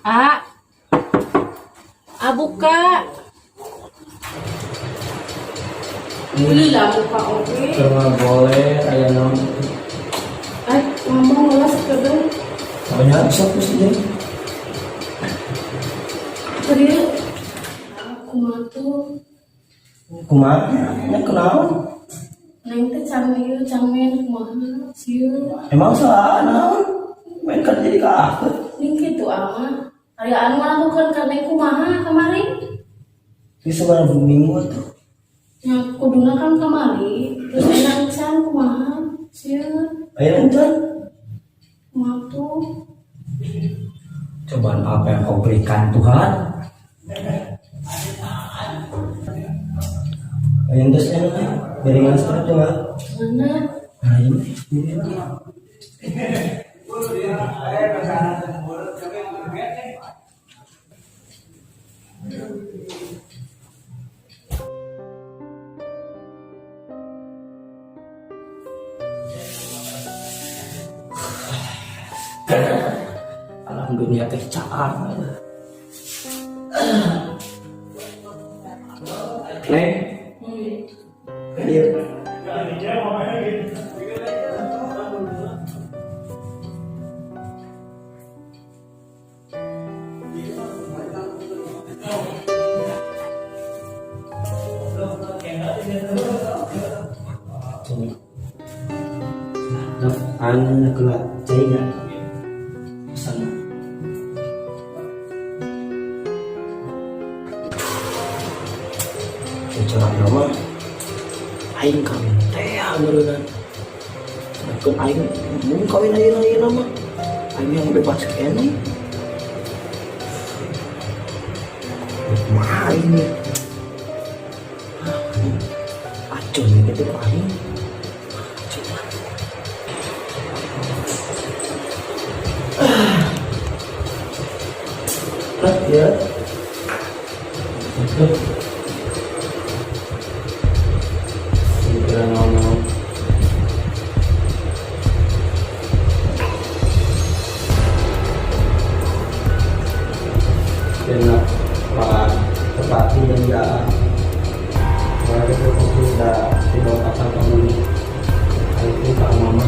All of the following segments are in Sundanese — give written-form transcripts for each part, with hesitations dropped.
A. A, buka. Lila buka oke. Cuma boleh aya naon? Ay, ngomong lah sekedar. Banyak bisa terus ini. Serius. Aku mah tuh. Kumaha? Nya kunaon? Neng teh can ieu can main kumaha sieun. Emang salah naon? Main kan jadi kaakut. Ning kitu ama. Aya anu ngalakukeun ka neng kumaha kamari? Ini sabaraha minggu tuh. Nya kuduna kan kamari. Terus enak can kumaha sieun. Aya encan. Kumaha tuh? Cobaan apa yang kau berikan, Tuhan? Ayo terus enak jaringan seperti coba. Mana? Nah ini. Ini. Alam dunia teh caar. Neng, iya. Anu keluar cainya pesan. Cara nama aing kawin teh meureunna. Sedangkan aing mun kawin ayeuna ayeuna mah aing yang bebas keneh. Kumaha aing nih? Ah, aing acuh nih gitu ku aing. Acuh lah. Ah, ya. Tuh. Kira ngomong. Enak Pak Tepati dan ya mereka itu sudah tidak akan peduli itu Kak Mama.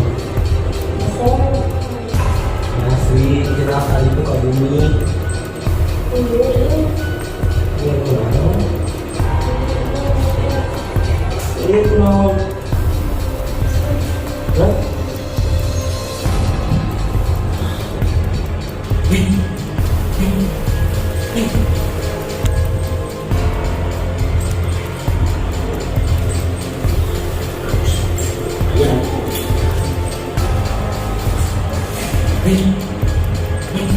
Asli kita kali itu ke bumi. Iya, kemana? Iya, kenapa? Hah? Nih, nih, nih. Iya. Nih, nih.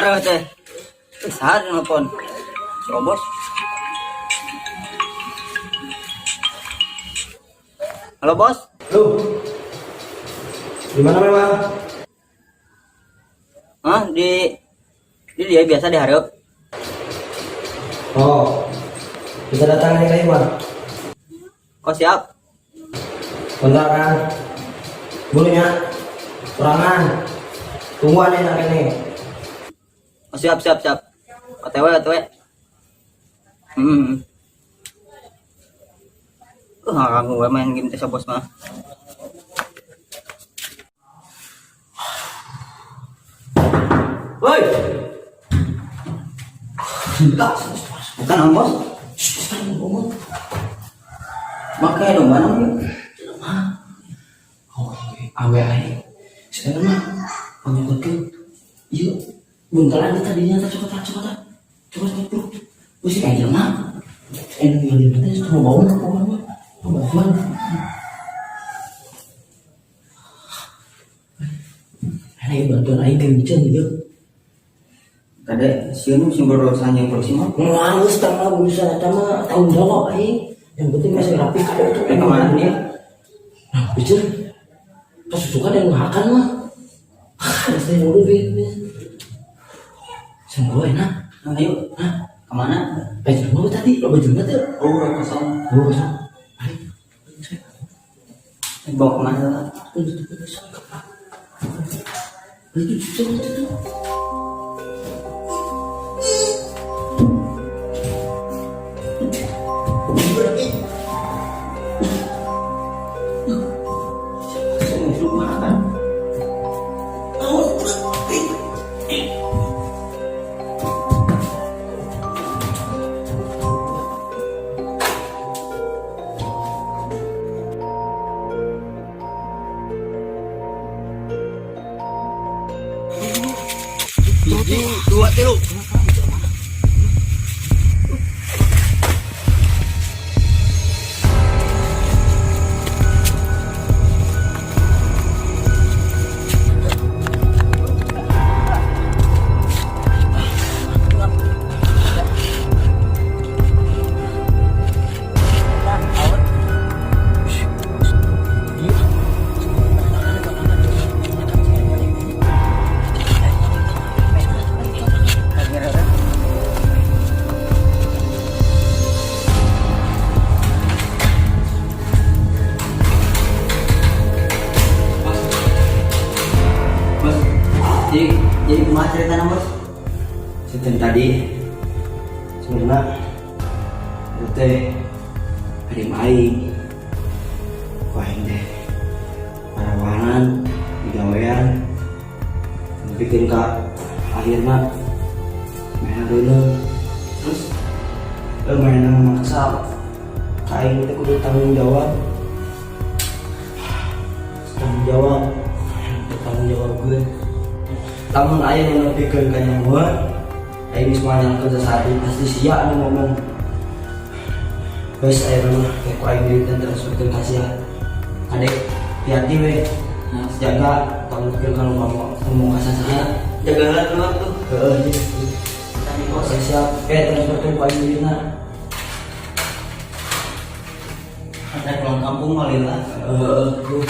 Cara teh. Saha nelpon? Si Obos. Halo, Bos. Lu, di mana memang? Hah, di dia biasa diharap. Oh, bisa datang nih ke imah. Oh, siap. Bentar kan? Bulunya, kurangan. Tungguan enak ini. Oh, siap siap siap. OTW OTW. Ngaganggu gue main game teh Bos mah. Woi. Gila. Bukan ang bos. Ngomong. Makanya dong mana? Oh, awe aing. Sekarang mah pangnyokotkeun. Ieu buntelan tadinya teh, coba tah, coba tah. Coba coba bro. Wis kayak jelema. Enak ngalih teh cuma bau na pokoknya mah. Bantuan. Enak bantuan aing ke miceun gitu. Kade sieun sing berdosa jeung polisi mah. Males tama urusan eta mah tanggung jawab aing. Yang penting masih rapi kok itu. Eh, kemana dia? Nah, pikir kesusukan yang makan mah. Ah, saya ngurus bis. Sungguh enak. Nah, ayo. Hah? Kemana? Eh, jelema apa tadi? Loba jelema teh. Oh, kosong. Oh, kosong. Ayo. Eh, bawa kemana lah? Itu itu itu. Hiji, dua, tilu. Bos. Bos. Jadi kumaha ceritana, Bos? Setan tadi sebenarnya itu teh hari aing ku aing teh parawanan digawean bikin ka akhirna mainan dulu. Terus eh mainan memaksa ka aing teh kudu tanggung jawab, tanggung jawab, tanggung jawab gue. Lamun aya nu nepikeun ka nyawa aing geus manyangkeun sasadi pasti sia anu ngomong. Geus aya mah kayak ku aing duit dan transferkeun ka sia. Adek hati-hati we. Nah, jaga tong nepikeun kalau ngomong ngomong ka sasaha. Jaga lah keluar tuh. Heeh, iya. Tadi bos. Oke, siap. Eh, transferkeun ku aing duitna. Ada pulang kampung malila. Heeh, heeh.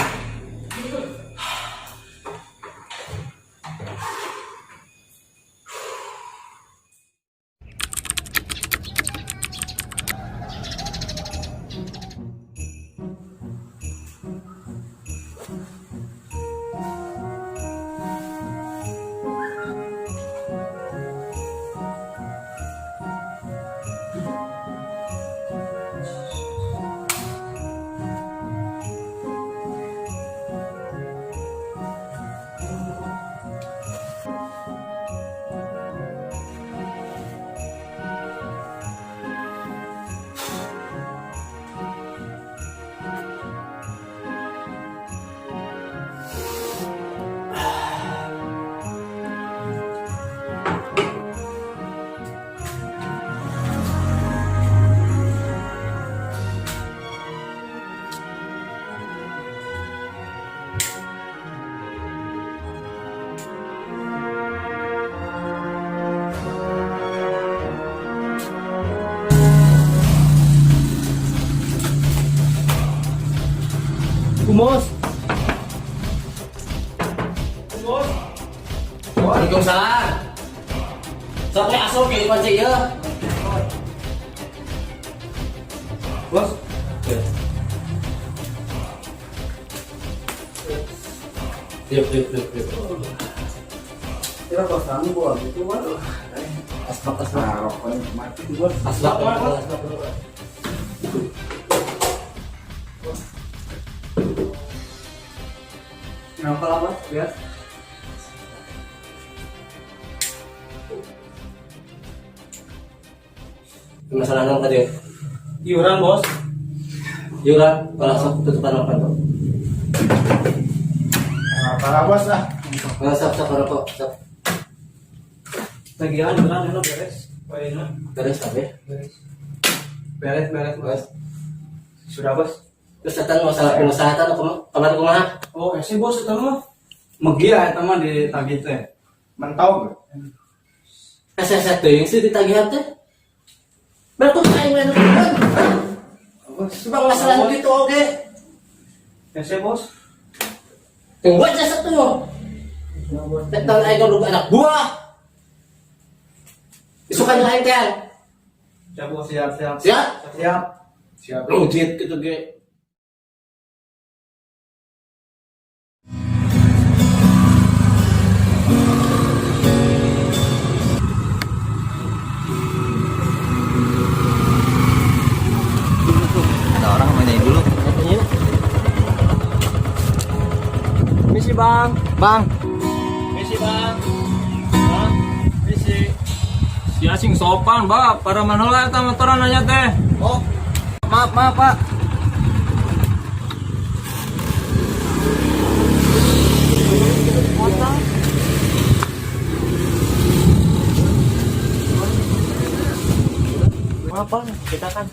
Bos. Bos. Waalaikumsalam. Sok we asup ke kunci ieu. Bos. Yuk, yuk, yuk, yuk. Kira kosan gua gitu, Bos. Asbak, asbak. Nah, rokoknya mati tuh, Bos. Asbak, asbak, asbak. Kenapa lah, Bos? Bias. Masalah naon tadi? Iuran bos. Iuran, kalau sok tutupan apa tuh? Nah, para bos lah. Kalau sok sok rokok, sok. Tagihan iuran enak beres. Kayaknya Beres kabeh. beres. Beres, beres, bos. Sudah, Bos. Terus eta masalah pengusaha eta kamari kumaha? Oh, ese bos eta mah. Megia eta mah ditagih teh. Mentau. Hese teuing sih ditagihan teh. Berarti aing mah nuturkeun. Bang masalah gitu oge. Ese bos. Tunggu aja satu. Tetan aing kudu anak buah. Isukan aing teh. Siap, Bos. Siap, siap. Siap? Siap. Siap. Lujit gitu ge. Ada orang mau nyanyi dulu. Misi bang. Bang, Misi bang. Bang, misi. Si asing sopan, ba. Para manola eta motoran nanya teh. Oh, maaf, maaf, Pak. Maaf bang, kita kan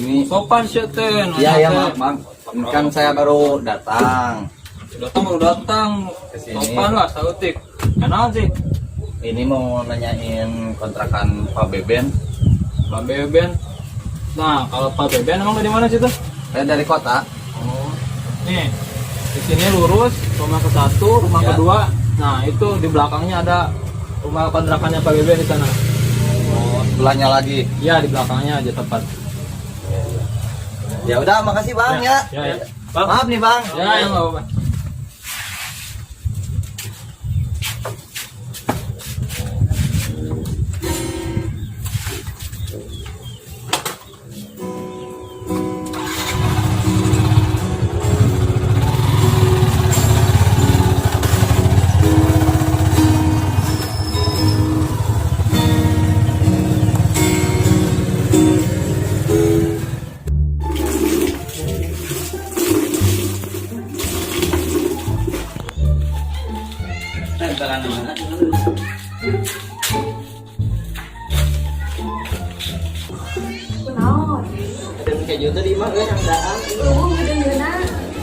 Ini Sopan sih teh. nanya Iya, ya, teh. maaf, maaf. Ini kan saya baru datang. Datang baru datang. Kesini. Sopan lah, sautik. Kenal sih. Ini mau nanyain kontrakan Pak Beben. Pak Beben. Nah, kalau Pak Beben emang dari mana sih tuh? Saya dari kota. Oh. Nih, di sini lurus, rumah ke satu, rumah Ya. kedua. Nah, itu di belakangnya ada rumah kontrakannya Pak Beben di sana. Oh, sebelahnya lagi. Iya, di belakangnya aja tepat. Ya udah, makasih Bang ya. Ya, ya. Bang. Maaf nih Bang. Ya, ya nggak apa-apa. Kunaon? ada keju tadi mah guys yang daang. Lu ngedengeuna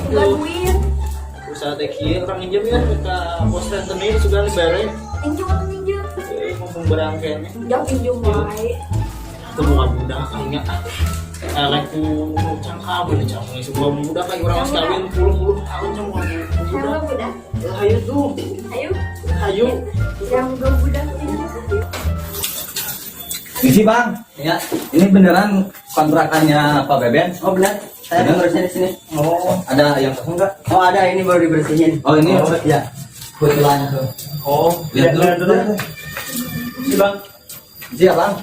bukan duit. Usaha teh kieu urang minjem ya ke bos rentenir sudah dibere. Injung atuh minjem. Eh, mumpung berang kayaknya. Jauh injung wae. Itu bukan budak kayaknya ah. Elek ku cangka bener cangka sebuah budak kayak orang masih kawin puluh-puluh tahun cang bukan budak. Sama budak. Ya hayu tuh, Ayo, hayu. yang gak budak injung. Misi Bang. Ya. Ini beneran kontrakannya Pak Beben? Oh benar. Saya Benar? ngurusnya di sini. Oh, ada yang kosong nggak? Oh ada ini baru dibersihin. Oh, ini? Oh, ya. Kebetulan tuh. Oh, Lihat dulu. Si Bang. Siap Bang.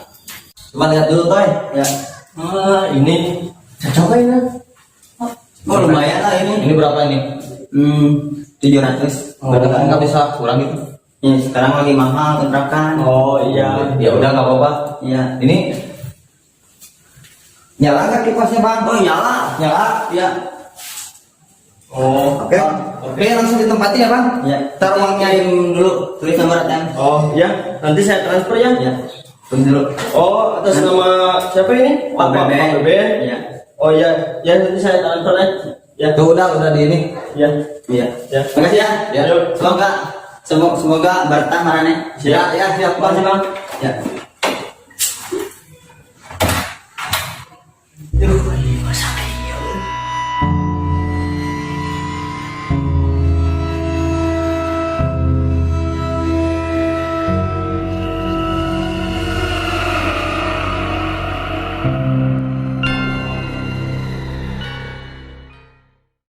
Coba lihat dulu Toy. Ya. Ah, ini Cocok ini. Oh, lumayan lah ini. Ini berapa ini? 700. Oh, nggak bisa kurang gitu. Ya, sekarang lagi mahal kontrakan. Oh iya. Ya udah nggak apa-apa. Iya. Ini nyala nggak kipasnya Bang? Oh, nyala. Nyala. Iya. Oh, oke. Oke, langsung ditempatin ya Bang. Ya. Ntar uangnya Kirim dulu, tulis nomor ATM. Oh ya. Nanti saya transfer ya. Ya. Tulis dulu. Oh atas nama siapa ini? Pak Beben. Pak Beben. Iya. Oh iya. Ya nanti saya transfer ya. Ya. Tuh udah di ini. Ya. Iya. Ya. Makasih ya. Ya. Semoga semoga, semoga bertah marane. Ya, ya, siap Bang. Makasih, Bang. Ya. Duh, masa